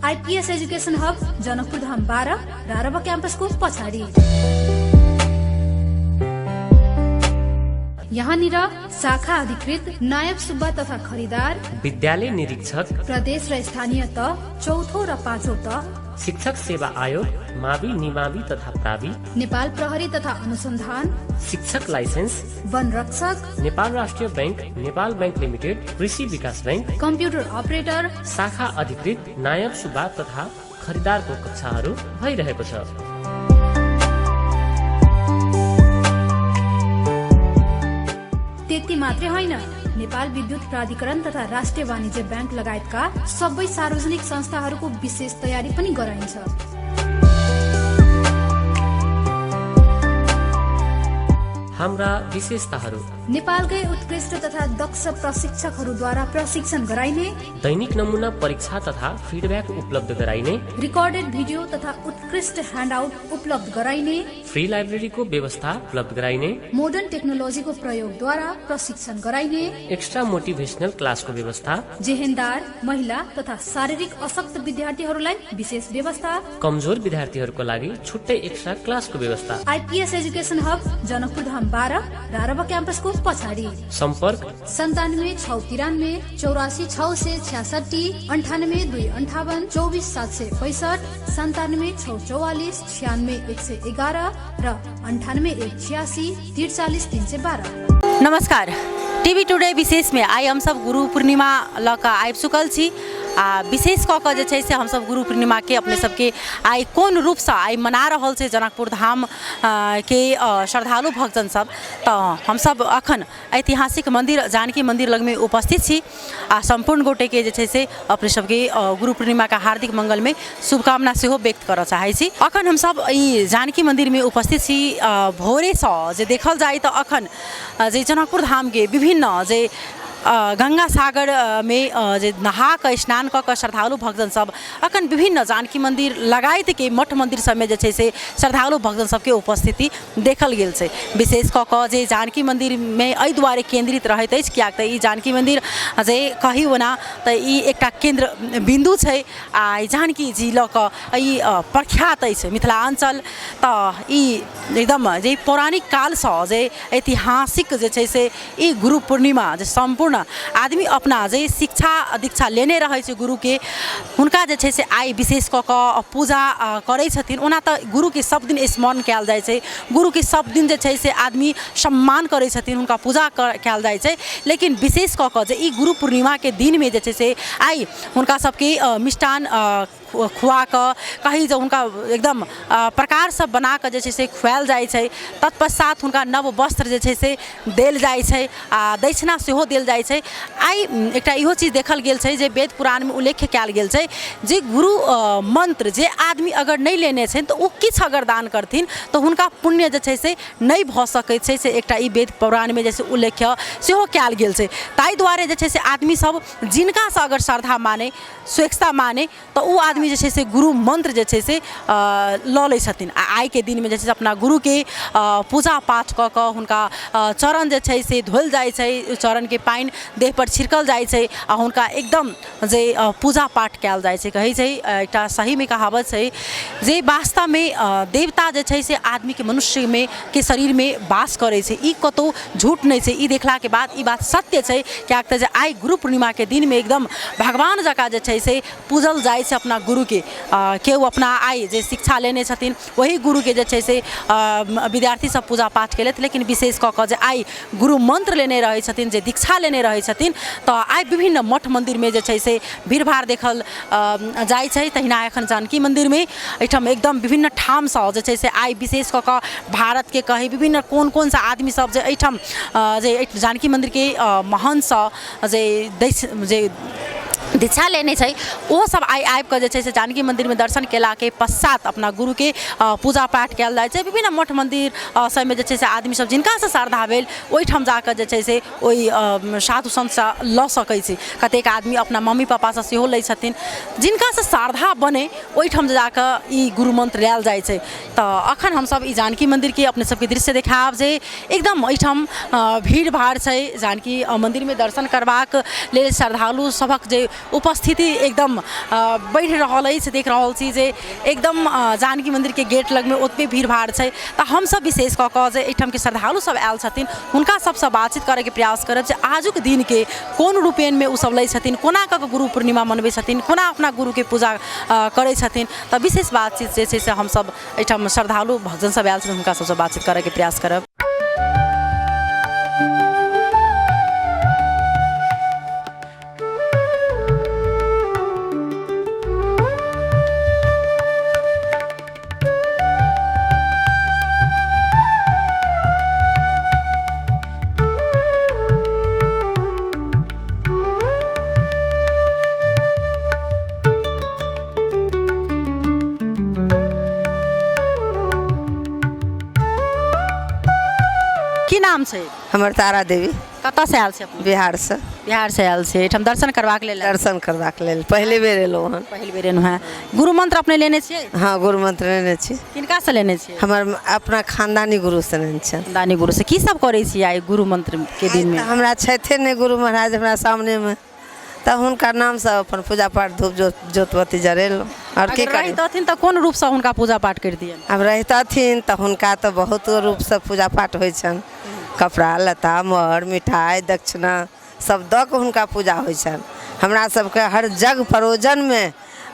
IPS education हब, जनकपुर धाम 12, रारबा क्याम्पसको पछाडि। यहाँनिर शाखा अधिकृत, नायब सुब्बा तथा खरिदार, विद्यालय निरीक्षक, प्रदेश र स्थानीय तह चौथो र पाँचौं तह, शिक्षक सेवा आयोग, मावि, निमावि तथा प्रावि, नेपाल प्रहरी तथा अनुसन्धान, शिक्षक लाइसेन्स, वन रक्षक, नेपाल राष्ट्रिय बैंक, नेपाल बैंक लिमिटेड, कृषि विकास बैंक, कम्प्युटर अपरेटर, शाखा अधिकृत, नायब सुब्बा तथा खरिदारको कक्षाहरू भइरहेको छ। त्यति मात्रै होइन, नेपाल विद्युत प्राधिकरण तथा राष्ट्रिय वाणिज्य बैंक लगायतका सबै सार्वजनिक संस्थाहरूको विशेष तयारी पनि गराइन्छ। हाम्रा विशेषताहरू: नेपालकै उत्कृष्ट तथा दक्ष प्रशिक्षकहरूद्वारा प्रशिक्षण गराइने, दैनिक नमुना परीक्षा तथा फिडब्याक उपलब्ध गराइने, रिकर्डेड भिडियो तथा उत्कृष्ट ह्यान्डआउट उपलब्ध गराइने, फ्री लाइब्रेरीको व्यवस्था उपलब्ध गराइने, मोडर्न टेक्नोलोजीको प्रयोगद्वारा प्रशिक्षण गराइने, एक्स्ट्रा मोटिभेसनल क्लासको व्यवस्था, जेहेन्दार, महिला तथा शारीरिक अशक्त विद्यार्थीहरूलाई विशेष व्यवस्था, कमजोर विद्यार्थीहरूको लागि छुट्टै एक्स्ट्रा क्लासको व्यवस्था। आइपिएस एजुकेसन हब, जनकपुर धाम 12, रारबा क्याम्पसको पछाडि। सम्पर्क 97 6 93 84 666, 98 2 58 24 765, 97 6 44 96 111 र 98 1 86 43 312। नमस्कार, टीवी टुडे विशेष में आइ हमसब गुरु पूर्णिमा लऽ कऽ आबि चुकल छी आ विशेष कऽ कऽ जे छै से हमसब गुरु पूर्णिमाके अपने सबके आइ कोन रूपसँ आइ मना रहल छै जनकपुर धाम के श्रद्धालु भक्तजन सब, तऽ हमसब अखन ऐतिहासिक मन्दिर जानकी मन्दिर लगमे उपस्थित छी आ सम्पूर्ण गोटेके जे छै से अपने सबके गुरु पूर्णिमाके हार्दिक मङ्गलमे शुभकामना सेहो व्यक्त करऽ चाहै छी। अखन हमसब ई जानकी मन्दिरमे उपस्थित छी। भोरेसँ जे देखल जाइ तऽ अखन जे जनकपुर धामके विभिन्न जे गंगा सागर मे जे नहा कऽ स्नान कऽ कऽ श्रद्धालु भक्तजन सब अखन विभिन्न जानकी मन्दिर लगायतके मठ मन्दिर सबमे जे छै से श्रद्धालु भक्तजन सबके उपस्थिति देखल गेल छै। विशेष कऽ कऽ जे जानकी मन्दिरमे एहि दुआरे केन्द्रित रहैत अछि किएक तऽ ई जानकी मन्दिर जे कही ओना तऽ ई एकटा केन्द्र बिन्दु छै आ ई जानकी जी लऽ कऽ ई प्रख्यात अछि मिथिलाञ्चल। तऽ ई एकदम जे पौराणिक कालसँ जे ऐतिहासिक जे छै से ई गुरु पूर्णिमा जे सम्पूर्ण आदमी अपना जे शिक्षा दीक्षा लेने रहै छै गुरुके, हुनका जे छै से आइ विशेष कऽ कऽ पूजा करै छथिन। ओना तऽ गुरुके सब दिन स्मरण कयल जाइ छै, गुरुके सब दिन जे छै से आदमी सम्मान करै छथिन, हुनका पूजा कयल जाइ छै, लेकिन विशेष कऽ कऽ जे ई गुरु पूर्णिमाके दिनमे जे छै से आइ हुनका सबके मिष्ठान खुआ कऽ कही जे हुनका एकदम प्रकारसँ बनाकऽ जे छै से खुआएल जाइ छै। तत्पश्चात हुनका नव वस्त्र जे छै से देल जाइ छै आओर दक्षिणा सेहो देल जाइ छै। आइ एकटा इहो चीज देखल गेल छै जे वेद पुराणमे उल्लेख कयल गेल छै जे गुरु मन्त्र जे आदमी अगर नहि लेने छनि तऽ ओ किछु अगर दान करथिन तऽ हुनका पुण्य जे छै से नहि भऽ सकै छै, से एकटा ई वेद पुराणमे जे छै उल्लेख सेहो कयल गेल छै। ताहि दुआरे जे छै से आदमी सब जिनकासँ अगर श्रद्धा मानै, स्वेच्छा मानै, तऽ ओ आदमी जे छै से गुरु मन्त्र जे छै से लऽ लै छथिन आ आइके दिनमे जे छै से अपना गुरुके पूजा पाठ कऽ कऽ हुनका चरण जे छै से धोअल जाइ छै, चरणके पानि देहपर छिड़कल जाइ छै आ हुनका एकदम जे पूजा पाठ कयल जाइ छै। कहै छै एकटा सहीमे कहावत छै जे वास्तवमे देवता जे छै से आदमीके मनुष्यमे के शरीरमे वास करै छै, ई कतहु झूठ नहि छै। ई देखलाके बाद ई बात सत्य छै, किएक तऽ जे आइ गुरु पूर्णिमाके दिनमे एकदम भगवान जकाँ जे छै से पूजल जाइ छै अपना गुरुके। केओ अपना आइ जे शिक्षा लेने छथिन ओही गुरुके जे छै से विद्यार्थी सब पूजा पाठ केलथि, लेकिन विशेष कऽ कऽ जे आइ गुरु मन्त्र लेने रहै छथिन, जे दीक्षा लेने रहै छथिन, तऽ आइ विभिन्न मठ मन्दिरमे जे छै से भीड़ भाड़ देखल जाइ छै। तहिना एखन जानकी मन्दिरमे एहिठाम एकदम विभिन्न ठामसँ जे छै से आइ विशेष कऽ कऽ भारतके कही विभिन्न कोन कोन सा आदमी सब जे एहिठाम जे जानकी मन्दिरके महन्थसँ जे दै जे दीक्षा लेने छै ओहो सब आइ आबिकऽ जे छै से जानकी मन्दिरमे दर्शन केलाके पश्चात अपना गुरुके पूजा पाठ कयल जाइ छै। विभिन्न मठ मन्दिर सबमे जे छै से आदमी सब जिनकासँ श्रद्धा भेल ओहिठाम जाकऽ जे छै से ओहि साधु सन्तसँ लऽ सकै छी। कतेक आदमी अपना मम्मी पापासँ सेहो लै छथिन, जिनकासँ श्रद्धा बनै ओहिठाम जाकऽ ई गुरु मन्त्र लेल जाइ छै। तऽ अखन हमसब ई जानकी मन्दिरके अपने सबके दृश्य देखायब जे एकदम एहिठाम भीड़ भाड़ छै। जानकी मन्दिरमे दर्शन करबाक लेल श्रद्धालु सभक जे उपस्थिति एकदम बढ़ि रहल अछि। देख रहल छी जे एकदम जानकी मन्दिरके गेट लगमे ओतबे भीड़ भाड़ छै। तऽ हमसब विशेष कऽ कऽ जे एहिठामके श्रद्धालु सब आयल छथिन हुनका सबसँ बातचीत करैके प्रयास करब जे आजुक दिनके कोन रूपेणमे ओसब लै छथिन, कोना कऽ कऽ गुरु पूर्णिमा मनबै छथिन, कोना अपना गुरुके पूजा करै छथिन। तऽ विशेष बातचीत जे छै से हमसब एहिठाम श्रद्धालु भक्तजन सब आयल छथिन हुनका सबसँ बातचीत करैके प्रयास करब। की नाम छै? हमर तारा देवी। कतऽसँ आयल छै अपने? बिहारसँ। बिहारसँ आयल छै, एहिठाम दर्शन करबाक लेल? दर्शन करबाक लेल पहिले बेर एलहुँ हन। पहिल बेर एलहुँ हेँ। गुरु मंत्र अपने लेने छियै? हँ, गुरु मंत्र लेने छी। किनकासँ लेने छियै? हमर अपना खानदानी गुरुसँ लेने छियनि। खानदानी गुरुसँ। की सब करै छियै आइ गुरु मंत्रके दिनमे? तऽ हमरा छथिन नहि गुरु महाराज हमरा सामनेमे, तऽ हुनका नामसँ अपन पूजा पाठ धूप जोत जोतबत्ती जरेलहुँ, आओर की अगर करी। रहितथिन तऽ कोन रूपसँ हुनका पूजा पाठ करितियनि? आब रहितथिन तऽ हुनका तऽ बहुत रूपसँ पूजा पाठ होइ छनि, कपड़ा लत्ता मर मिठाइ दक्षिणा सब दऽ कऽ हुनका पूजा होइ छनि। हमरा सबके हर जग परोजनमे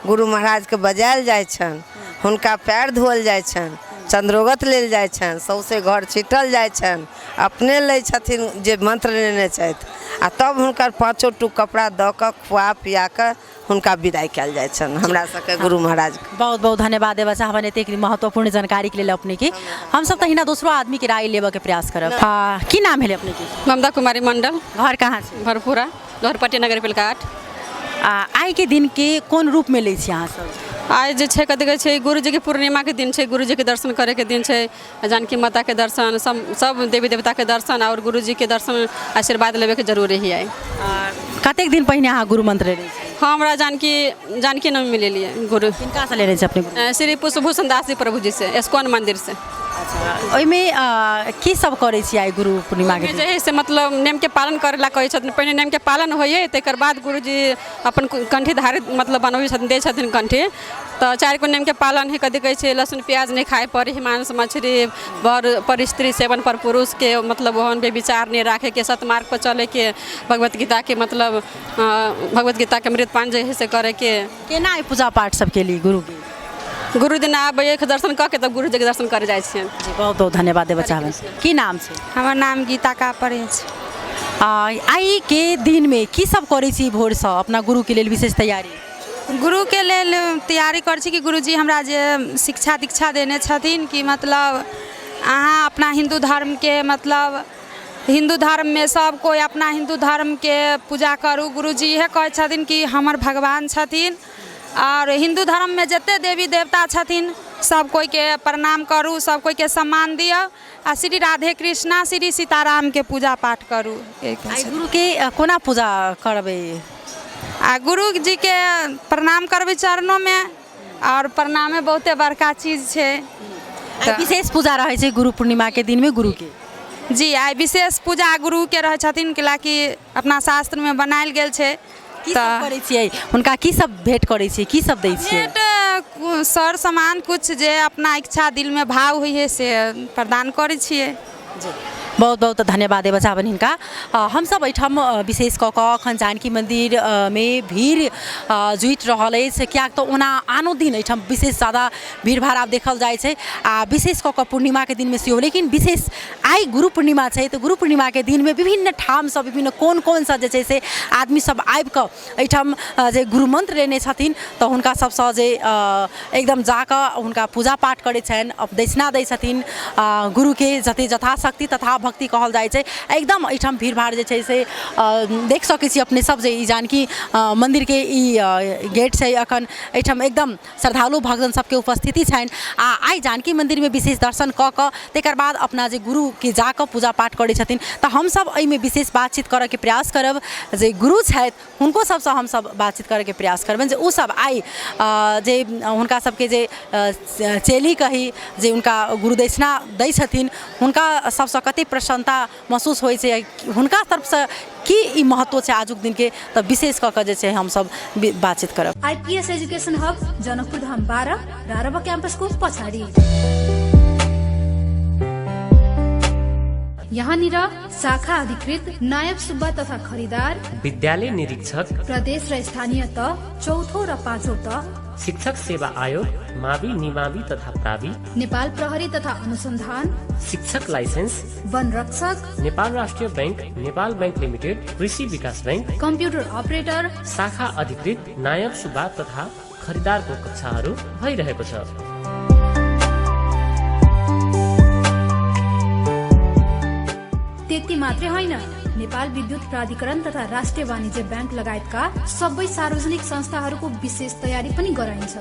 गुरु महाराजके बजायल जाइ छनि, हुनका पएर धोअल जाइ छनि, चन्द्रोगत लेल जाइ छनि, सौँसे घर छीटल जाइ छनि, अपने लै छथिन जे मन्त्र लेने छथि, आ तब हुनकर पाँचो टुक कपड़ा दऽ कऽ खुआ पिया कऽ हुनका विदाइ कयल जाइ छनि हमरा सबके गुरु महाराजके। बहुत बहुत धन्यवाद देबऽ चाहबनि एतेक महत्वपूर्ण जानकारीके लेल अपनेके। हमसब तहिना दोसरो आदमीके राय लेबऽके प्रयास करब। की नाम भेलै अपनेके? ममता कुमारी मंडल। घर कहाँ छै? भरपुरा, लोहरपट्टी नगरपालिका 8। आ आइके दिनके कोन रूपमे लै छी अहाँसब? आइ जे छै कथी कहै छै गुरुजीके पूर्णिमाके दिन छै, गुरुजीके दर्शन करैके दिन छै, जानकी माताके दर्शन, सब सब देवी देवताके दर्शन आओर गुरुजीके दर्शन आशीर्वाद लेबैके जरूरी है आइ। कतेक दिन पहिने अहाँ गुरु मंत्र लेने छी? हमरा जानकी जानकी नवमी लेलियै गुरु। किनकासँ लेने छी अपने गुरु? श्री पुष्पभूषण दास जी प्रभु जी से, एस्कॉन मंदिर से। अच्छा, ओहिमे की सब करै छी आइ गुरु पूर्णिमाके ओहिमे जे है से मतलब नियमके पालन करै ला कहै छथिन, पहिने नियमके पालन होइ है तकर बाद गुरुजी अपन कंठी धारित मतलब बनबै छथिन, दै छथिन कंठी। तऽ चारि गो नियमके पालन है, कथी कहै छै लहसुन प्याज नहि खाय पर, मांस मछली पर स्त्री सेवन पर पुरुषके मतलब ओहन व्यभिचार नहि राखैके, सतमार्ग पर चलैके, भगवत गीताके मतलब भगवत गीताके अमृतपान जे है से करैके। केना आइ पूजा पाठ सब केली गुरुके? गुरु दिन आबै दर्शन कऽ के तब गुरुजीके दर्शन करे जाइ छियनि। जी बहुत बहुत धन्यवाद देबऽ चाहबनि। की नाम छै? हमर नाम गीता कापर अछि। आइके दिनमे की सब करै छी भोरसँ अपना गुरुके लेल विशेष तैयारी? गुरुके लेल तैयारी करै छी कि गुरुजी हमरा जे शिक्षा दीक्षा देने छथिन कि मतलब अहाँ अपना हिन्दू धर्मके मतलब हिन्दू धर्ममे सब कोइ अपना हिन्दू धर्मके पूजा करू। गुरुजी इएह कहै छथिन कि हमर भगवान छथिन आओर हिन्दू धर्ममे जते देवी देवता छथिन सब कोइके प्रणाम करू, सब कोइके सम्मान दियौ आ श्री राधे कृष्णा श्री सीतारामके पूजा पाठ करू। आइ गुरुके कोना पूजा करबै? आ गुरुजीके प्रणाम करबै चरणोमे, आओर प्रणामे बहुते बड़का चीज छै। आइ विशेष पूजा रहै छै गुरु पूर्णिमाके दिनमे गुरुके? जी आइ विशेष पूजा गुरुके रहै छथिन, कैलाकि अपना शास्त्रमे बनायल गेल छै। की सब करै छियै हुनका, की सब भेंट करै छियै, की सब दै छियै? भेंट सर सामान कुछ जे अपना इच्छा दिलमे भाव होइ है से प्रदान करै छियै। बहुत बहुत धन्यवाद देबऽ चाहबनि हिनका। हमसब एहिठाम विशेष कऽ कऽ एखन जानकी मन्दिर मे भीड़ जुटि रहल अछि, किएक तऽ ओना आनो दिन एहिठाम विशेष ज्यादा भीड़भाड़ आब देखल जाइ छै आ विशेष कऽ कऽ पूर्णिमाके दिनमे सेहो, लेकिन विशेष आइ गुरु पूर्णिमा छै तऽ गुरु पूर्णिमाके दिनमे विभिन्न ठामसँ विभिन्न कोन कोनसँ जे छै से आदमी सब आबिकऽ एहिठाम जे गुरु मन्त्र लेने छथिन तऽ हुनका सबसँ जे एकदम जाकऽ हुनका पूजा पाठ करै छनि, दक्षिणा दै छथिन गुरुके, जते यथाशक्ति तथा भक्ति कहल जाइ छै। एकदम एहिठाम भीड़भाड़ जे छै से देख सकै छी अपने सब जे ई जानकी मन्दिरके ई गेट छै, एखन एहिठाम एकदम श्रद्धालु भक्तजन सबके उपस्थिति छनि आ आइ जानकी मन्दिरमे विशेष दर्शन कऽ कऽ तकर बाद अपना जे गुरुके जाकऽ पूजा पाठ करै छथिन। तऽ हमसब एहिमे विशेष बातचीत करऽके प्रयास करब जे गुरु छथि हुनको सबसँ हमसब बातचीत करैके प्रयास करबनि जे ओसब आइ जे हुनका सबके जे चेली कही जे हुनका गुरु दक्षिणा दै छथिन हुनका सबसँ कते प्रसन्नता महसूस होइ छै, हुनका तरफसँ की ई महत्व छै आजुक दिनके, तऽ विशेष कऽ कऽ जे छै हमसब बातचीत करब। आइपिएस एजुकेसन हब, जनकपुर धाम 12, रारबा क्याम्पसको पछाडि। यहाँनिर शाखा अधिकृत, नायब सुब्बा तथा खरिदार, विद्यालय निरीक्षक, प्रदेश र स्थानीय तह चौथो र पाँचौं तह, शिक्षक सेवा आयोग, मावि, निमावि तथा प्रावि, नेपाल प्रहरी तथा अनुसन्धान, शिक्षक लाइसेन्स, वन रक्षक, नेपाल राष्ट्रिय बैंक, नेपाल बैंक लिमिटेड, कृषि विकास बैंक, कम्प्युटर अपरेटर, शाखा अधिकृत, नायब सुब्बा तथा खरिदारको कक्षाहरू भइरहेको छ। त्यति मात्रै होइन, नेपाल विद्युत प्राधिकरण तथा राष्ट्रिय वाणिज्य बैंक लगायतका सबै सार्वजनिक संस्थाहरूको विशेष तयारी पनि गराइन्छ।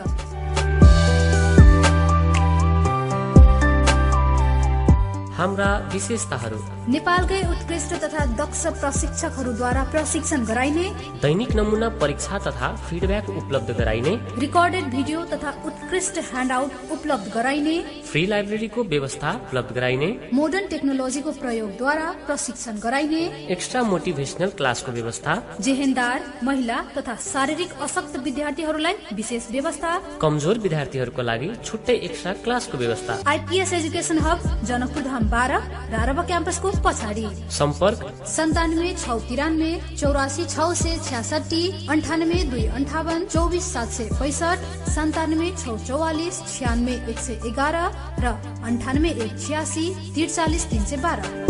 हाम्रा विशेषताहरू: नेपालकै उत्कृष्ट तथा दक्ष प्रशिक्षकहरूद्वारा प्रशिक्षण गराइने, दैनिक नमुना परीक्षा तथा फिडब्याक उपलब्ध गराइने, रिकर्डेड भिडियो तथा उत्कृष्ट ह्यान्डआउट उपलब्ध गराइने, फ्री लाइब्रेरीको व्यवस्था उपलब्ध गराइने, मोडर्न टेक्नोलोजीको प्रयोगद्वारा प्रशिक्षण गराइने, एक्स्ट्रा मोटिभेसनल क्लासको व्यवस्था, जेहेन्दार, महिला तथा शारीरिक अशक्त विद्यार्थीहरूलाई विशेष व्यवस्था, कमजोर विद्यार्थीहरूको लागि छुट्टै एक्स्ट्रा क्लासको व्यवस्था। आइपिएस एजुकेसन हब, जनकपुर धाम 12, रारबा क्याम्पसको पछाडि। सम्पर्क 97 6 93 84 666, 98 2 58 24 765, 97 6 44 96 111 र 98 1 86 43 312।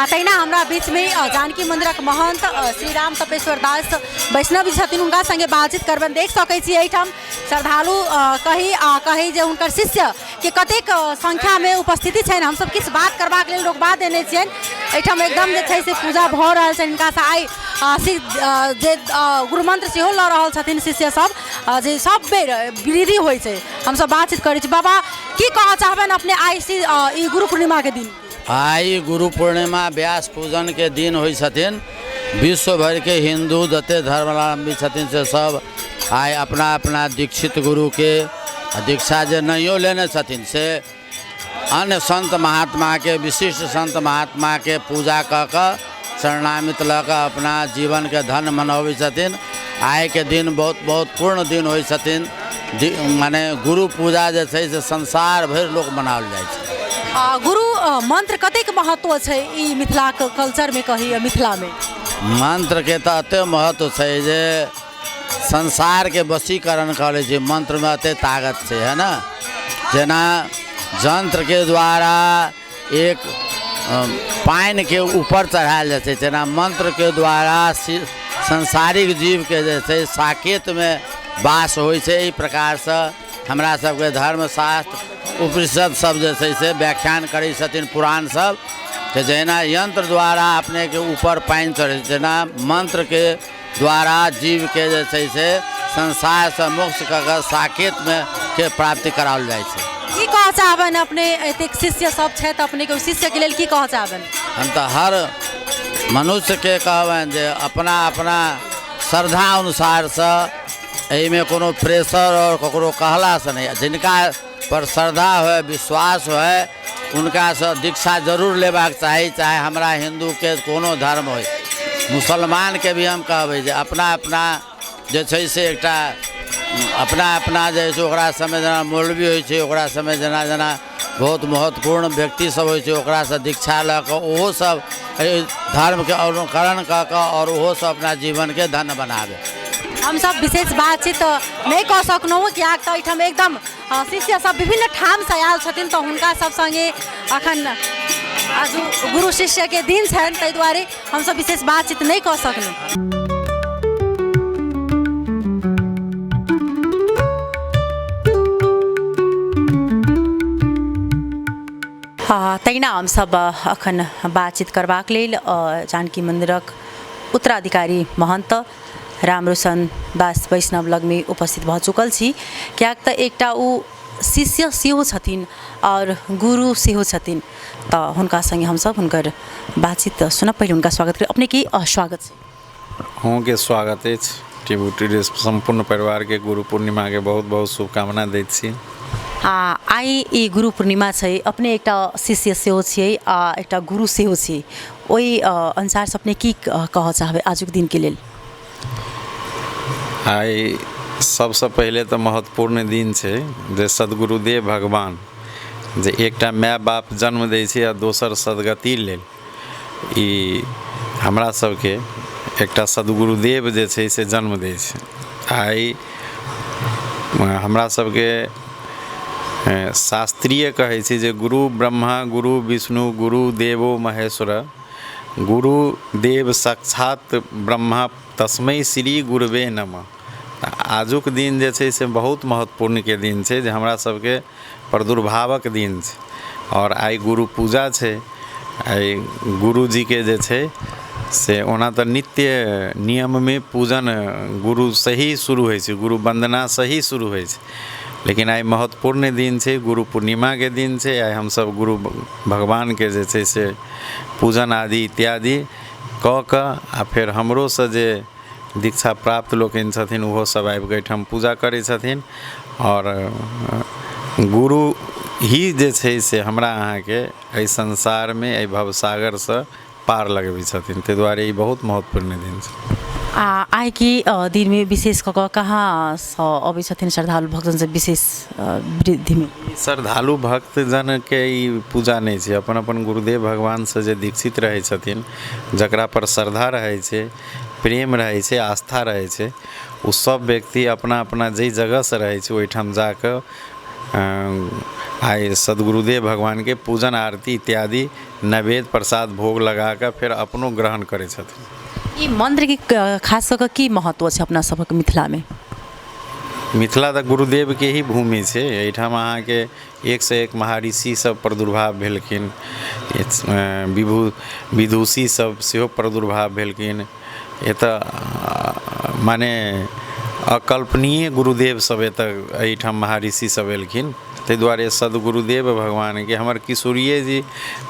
तहिना हमरा बीचमे जानकी मंदिरक महंत श्री राम तपेश्वर दास वैष्णव जी छथिन, हुनका संगे बातचीत करबनि। देख सकै छी एहिठाम श्रद्धालु कही कही जे हुनकर शिष्य के कतेक संख्यामे उपस्थिति छनि। हमसब किछु बात करबाक लेल रोकबा देने छियनि। एहिठाम एकदम जे छै से पूजा भऽ रहल छनि। हिनकासँ आइ जे गुरुमंत्र सेहो लऽ रहल छथिन शिष्य सब, जे सब बेर वृद्धि होइ छै। हमसब बातचीत करै छी। बाबा, की कहऽ चाहबनि अपने आइ ई गुरु पूर्णिमाके दिन? आइ गुरु पूर्णिमा व्यास पूजन के दिन होइ छथिन। विश्व भर के हिंदू जते धर्मावलंबी छथिन से सब आइ अपना अपना दीक्षित गुरु के दीक्षा जे नहियो लेने छथिन से अन्य संत महात्मा के, विशिष्ट संत महात्मा के पूजा कऽ कऽ शरणामित लऽ कऽ अपना जीवन के धन मनबै छथिन। आइ के दिन बहुत बहुत पूर्ण दिन होइ छथिन। माने गुरु पूजा जे छै से संसार भरि लोक मनाओल जाइ छै। गुरु मंत्र कतेक महत्व छै ई मिथिलाके कल्चरमे कही, मिथिलामे? मंत्रके तऽ एतेक महत्व छै जे संसारके वशीकरण करै छै। मंत्रमे एतेक ताकत छै, है ना? जेना यंत्रके द्वारा एक पानिके ऊपर चढ़ायल जाइ छै, तेना मंत्रके द्वारा सांसारिक जीवके जे छै साकेतमे वास होइ छै। एहि प्रकारसँ हमरा सबके धर्मशास्त्र उपनिषद सब जे छै से व्याख्यान करै छथिन, पुराण सब, कि जहिना यंत्र द्वारा अपनेके ऊपर पानि चढ़ै छै, तेना मंत्रके द्वारा जीवके जे छै से संसारसँ मोक्ष कऽ कऽ साकेतमे के प्राप्ति कराओल जाइ छै। की कहऽ चाहबनि अपने? एतेक शिष्य सब छथि अपनेके, ओहि शिष्यके लेल की कहऽ चाहबनि? हम तऽ हर मनुष्यके कहबनि जे अपना अपना श्रद्धा अनुसारसँ, एहिमे कोनो प्रेशर आओर ककरो कहलासँ नहि, जिनका पर श्रद्धा होय, विश्वास होय, हुनकासँ दीक्षा जरूर लेबाक चाही। चाहे हमरा हिन्दूके कोनो धर्म होइ, मुसलमानके भी हम कहबै जे अपना अपना जे छै से एकटा अपना अपना जे छै ओकरा समय जेना मौलवी होइ छै, ओकरा समय जेना जेना बहुत महत्वपूर्ण व्यक्ति सब होइ छै, ओकरासँ दीक्षा लऽ कऽ ओहो सब एहि धर्मके अनुकरण कऽ कऽ आओर ओहो सब अपना जीवनके धन्य बनाबै। हमसब विशेष बातचीत नहि कऽ सकलहुँ, किएक तऽ एहिठाम एकदम शिष्य सब विभिन्न ठामसँ आयल छथिन, तऽ हुनका सब सङ्गे अखन आजु गुरु शिष्यके दिन छनि, ताहि दुआरे हमसब विशेष बातचीत नहि कऽ सकलहुँ। तहिना हमसब अखन बातचीत करबाक लेल जानकी मन्दिरक उत्तराधिकारी महन्त रामरोशन दास वैष्णव लगमे उपस्थित भऽ चुकल छी, किएक तऽ एकटा ओ शिष्य सेहो छथिन आओर गुरु सेहो छथिन, तऽ हुनका सङ्गे हमसब हुनकर बातचीत सुनब। पहिले हुनका स्वागत करी। अपनेके स्वागत छै। अहूँके स्वागत अछि। टीवी टुडे सम्पूर्ण परिवारके गुरु पूर्णिमाके बहुत बहुत शुभकामना दैत छी। आ आइ ई गुरु पूर्णिमा छै, अपने एकटा शिष्य सेहो छियै आ एकटा गुरु सेहो छियै, ओहि अनुसारसँ अपने की कहऽ चाहबै आजुक दिनके लेल? आइ सबसँ पहिले तऽ महत्वपूर्ण दिन छै जे सदगुरुदेव भगवान जे एकटा माय बाप जन्म दै छै आ दोसर सदगति लेल ई हमरा सबके एकटा सदगुरुदेव जे छै से जन्म दै छै। आइ हमरा सबके शास्त्रीय कहै छै जे गुरु ब्रह्मा गुरु विष्णु गुरु देवो महेश्वर गुरुदेव साक्षात ब्रह्मा तस्मै श्री गुरुवे नमः। आजुक दिन जे छै से बहुत महत्वपूर्णके दिन छै जे हमरा सबके प्रादुर्भावक दिन छै आओर आइ गुरु पूजा छै। आइ गुरुजीके जे छै से ओना तऽ नित्य नियममे पूजन गुरुसँ ही शुरू होइ छै, गुरु वन्दनासँ ही शुरू होइ छै, लेकिन आइ महत्वपूर्ण दिन छै, गुरु पूर्णिमाके दिन छै। आइ हमसब गुरु भगवानके जे छै से पूजन आदि इत्यादि कऽ कऽ आ फेर हमरोसँ जे दीक्षा प्राप्त लोकनि छथिन ओहो सब आबिकऽ एहिठाम पूजा करै छथिन। आओर गुरु ही जे छै से हमरा अहाँके एहि संसारमे एहि भवसागरसँ पार लगबै छथिन, ताहि दुआरे ई बहुत महत्वपूर्ण दिन छै। आ आइके दिनमे विशेष कऽ कऽ कहाँसँ अबै छथिन श्रद्धालु भक्तजन सब विशेष वृद्धिमे? श्रद्धालु भक्तजनके ई पूजा नहि छै, अपन अपन गुरुदेव भगवानसँ जे दीक्षित रहै छथिन, जकरा पर श्रद्धा रहै छै, प्रेम रहै छै, आस्था रहै छै, ओ सब व्यक्ति अपना अपना जाहि जगहसँ रहै छै ओहिठाम जाकऽ आइ सदगुरुदेव भगवानके पूजन आरती इत्यादि नैवेद्य प्रसाद भोग लगाकऽ फेर अपनो ग्रहण करै छथिन। ई मन्त्रके खास कऽ कऽ की महत्व छै अपना सभक मिथिलामे? मिथिला तऽ गुरुदेवके ही भूमि छै। एहिठाम अहाँके एकसँ एक महर्षि सब प्रादुर्भाव भेलखिन, विभू विदुषी सब सेहो प्रादुर्भाव भेलखिन। एतऽ माने अकल्पनीय गुरुदेव सब एतऽ एहिठाम महर्षि सब एलखिन, ताहि दुआरे सदगुरुदेव भगवानके हमर किशोरिये जी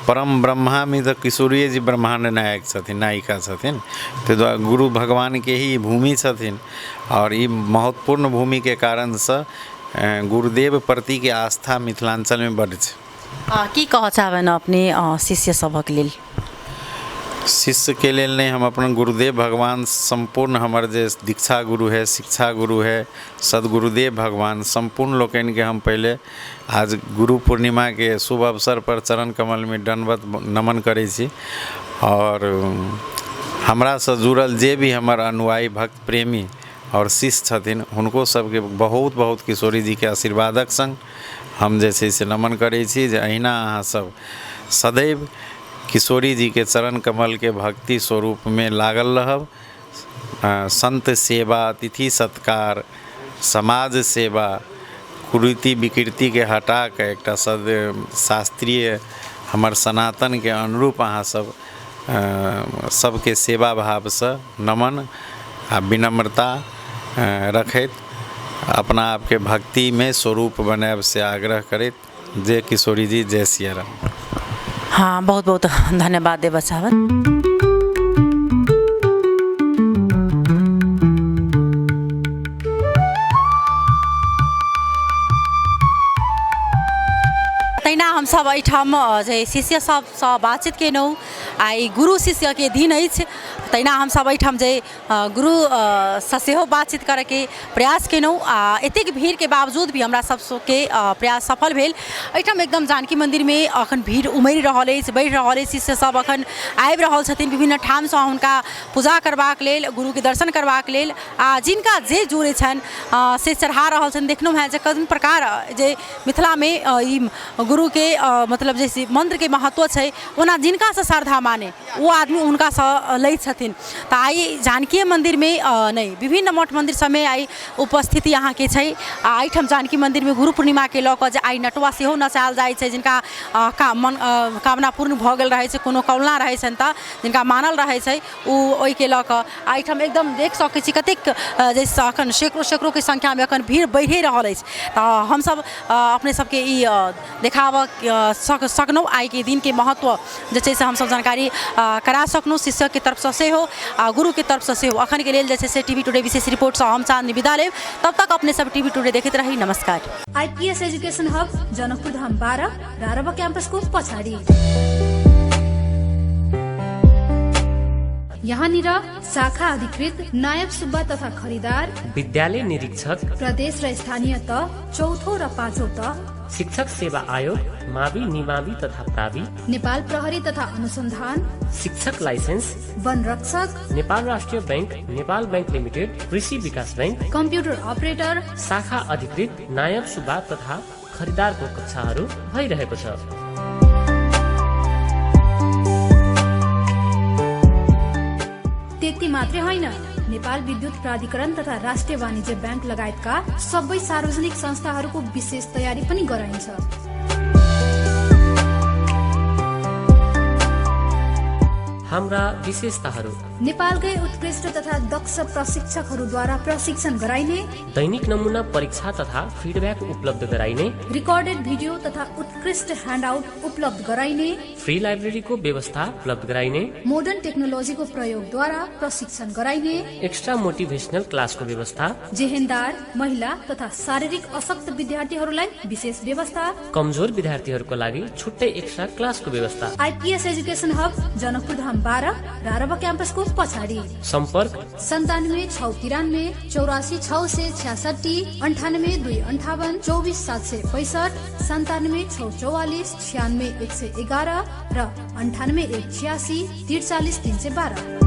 परम ब्रह्मामे तऽ किशोरिये जी ब्रह्माण्ड नायक छथिन, नायिका छथिन, ताहि दुआरे गुरु भगवानके ही भूमि छथिन। आओर ई महत्वपूर्ण भूमिके कारणसँ गुरुदेव प्रतिके आस्था मिथिलाञ्चलमे बड्ड छै। की कहऽ चाहबनि अपने शिष्य सभक लेल? शिष्यके लेल नहि, हम अपन गुरुदेव भगवान सम्पूर्ण हमर जे दीक्षा गुरु है, शिक्षा गुरु है, सदगुरुदेव भगवान सम्पूर्ण लोकनिके हम पहिले आज गुरु पूर्णिमाके शुभ अवसर पर चरण कमलमे दण्डवत नमन करै छी। आओर हमरासँ जुड़ल जे भी हमर अनुयायी भक्त प्रेमी आओर शिष्य छथिन हुनको सबके बहुत बहुत किशोरी जीके आशीर्वादक सङ्ग हम जे छै से नमन करै छी जे अहिना अहाँ सब सदैव किशोरी जीके चरण कमलके भक्ति स्वरूपमे लागल रहब। संत सेवा, अतिथि सत्कार, समाज सेवा, कुरीति विकृतिके हटा कऽ एकटा सद शास्त्रीय हमर सनातनके अनुरूप अहाँ सब सबके सेवा भावसँ नमन आ विनम्रता रखैत अपना आपके भक्तिमे स्वरूप बनायब से आग्रह करैत जय किशोरी जी, जय सिया राम। हाँ, बहुत बहुत धन्यवाद देवा चाहबनि। तहिना हमसब एहिठाम जे शिष्य सबसँ बातचीत केलहुँ, आइ गुरु शिष्यके दिन अछि, तहिना हमसब एहिठाम जे गुरु सँ सेहो बातचीत करैके प्रयास केलहुँ आ एतेक भीड़के बावजूद भी हमरा सबके प्रयास सफल भेल। एहिठाम एकदम जानकी मन्दिरमे अखन भीड़ उमड़ि रहल अछि, बढ़ि रहल अछि। शिष्य सब अखन आबि रहल छथिन विभिन्न ठामसँ हुनका पूजा करबाक लेल, गुरुके दर्शन करबाक लेल, आ जिनका जे जुड़ै छनि से चढ़ा रहल छनि। देखलहुँ हेँ जे कोन प्रकार जे मिथिलामे ई गुरुके मतलब जे मन्त्रके महत्व छै, ओना जिनकासँ श्रद्धा माने ओ आदमी हुनकासँ लै छथिन। तऽ आइ जानकी मन्दिरमे नहि, विभिन्न मठ मन्दिर सबमे आइ उपस्थिति अहाँके छै। आ एहिठाम जानकी मन्दिरमे गुरु पूर्णिमाके लऽ कऽ जे आइ नटुआ सेहो नचायल जाइ छै, जिनका का मन कामना पूर्ण भऽ गेल रहै छै, कोनो कौलना रहै छनि तऽ जिनका मानल रहै छै ओ ओहिके लऽ कऽ एहिठाम एकदम देख सकै छी कतेक जे अखन सैकड़ो सैकड़ोके संख्यामे अखन भीड़ बढ़िए रहल अछि। तऽ हमसब अपने सबके ई देखाबऽ सकलहुँ। आइके दिनके महत्व जे छै से हमसब जानकारी करा सकलहुँ शिष्यके तरफसँ सेहो आ गुरुके तरफसँ सेहो। अखनके लेल जे छै से टीवी टुडे विशेष रिपोर्टसँ हम चाँदनी विदा लेब। तब तक अपने सब टीवी टुडे देखैत रही। नमस्कार। आइपिएस एजुकेसन हब, जनकपुर धाम 12, रारबा क्याम्पसको पछाडि। यहाँनिर शाखा अधिकृत, नायब सुब्बा तथा खरिदार, विद्यालय निरीक्षक, प्रदेश र स्थानीय तह चौथो र पाँचौं तह, शिक्षक सेवा आयोग, मावि, निमावि तथा प्रावि, नेपाल प्रहरी तथा अनुसन्धान, शिक्षक लाइसेन्स, वन रक्षक, नेपाल राष्ट्रिय बैंक, नेपाल बैंक लिमिटेड, कृषि विकास बैंक, कम्प्युटर अपरेटर, शाखा अधिकृत, नायब सुब्बा तथा खरिदारको कक्षाहरू भइरहेको छ। त्यति मात्रै होइन, नेपाल विद्युत प्राधिकरण तथा राष्ट्रिय वाणिज्य बैंक लगायतका सबै सार्वजनिक संस्थाहरूको विशेष तयारी पनि गराइन्छ। हाम्रा विशेषताहरू: नेपालकै उत्कृष्ट तथा दक्ष प्रशिक्षकहरूद्वारा प्रशिक्षण गराइने, दैनिक नमुना परीक्षा तथा फिडब्याक उपलब्ध गराइने, रिकर्डेड भिडियो तथा उत्कृष्ट ह्यान्डआउट उपलब्ध गराइने, फ्री लाइब्रेरीको व्यवस्था उपलब्ध गराइने, मोडर्न टेक्नोलोजीको प्रयोगद्वारा प्रशिक्षण गराइने, एक्स्ट्रा मोटिभेसनल क्लासको व्यवस्था, जेहेन्दार, महिला तथा शारीरिक अशक्त विद्यार्थीहरूलाई विशेष व्यवस्था, कमजोर विद्यार्थीहरूको लागि छुट्टै एक्स्ट्रा क्लासको व्यवस्था। आइपिएस एजुकेसन हब, जनकपुर धाम 12, रारबा क्याम्पसको पछाडि। सम्पर्क 97 6 93 84 666, 98 2 58 24 765, 97 6 44 96 111 र 98 1 86 43 312।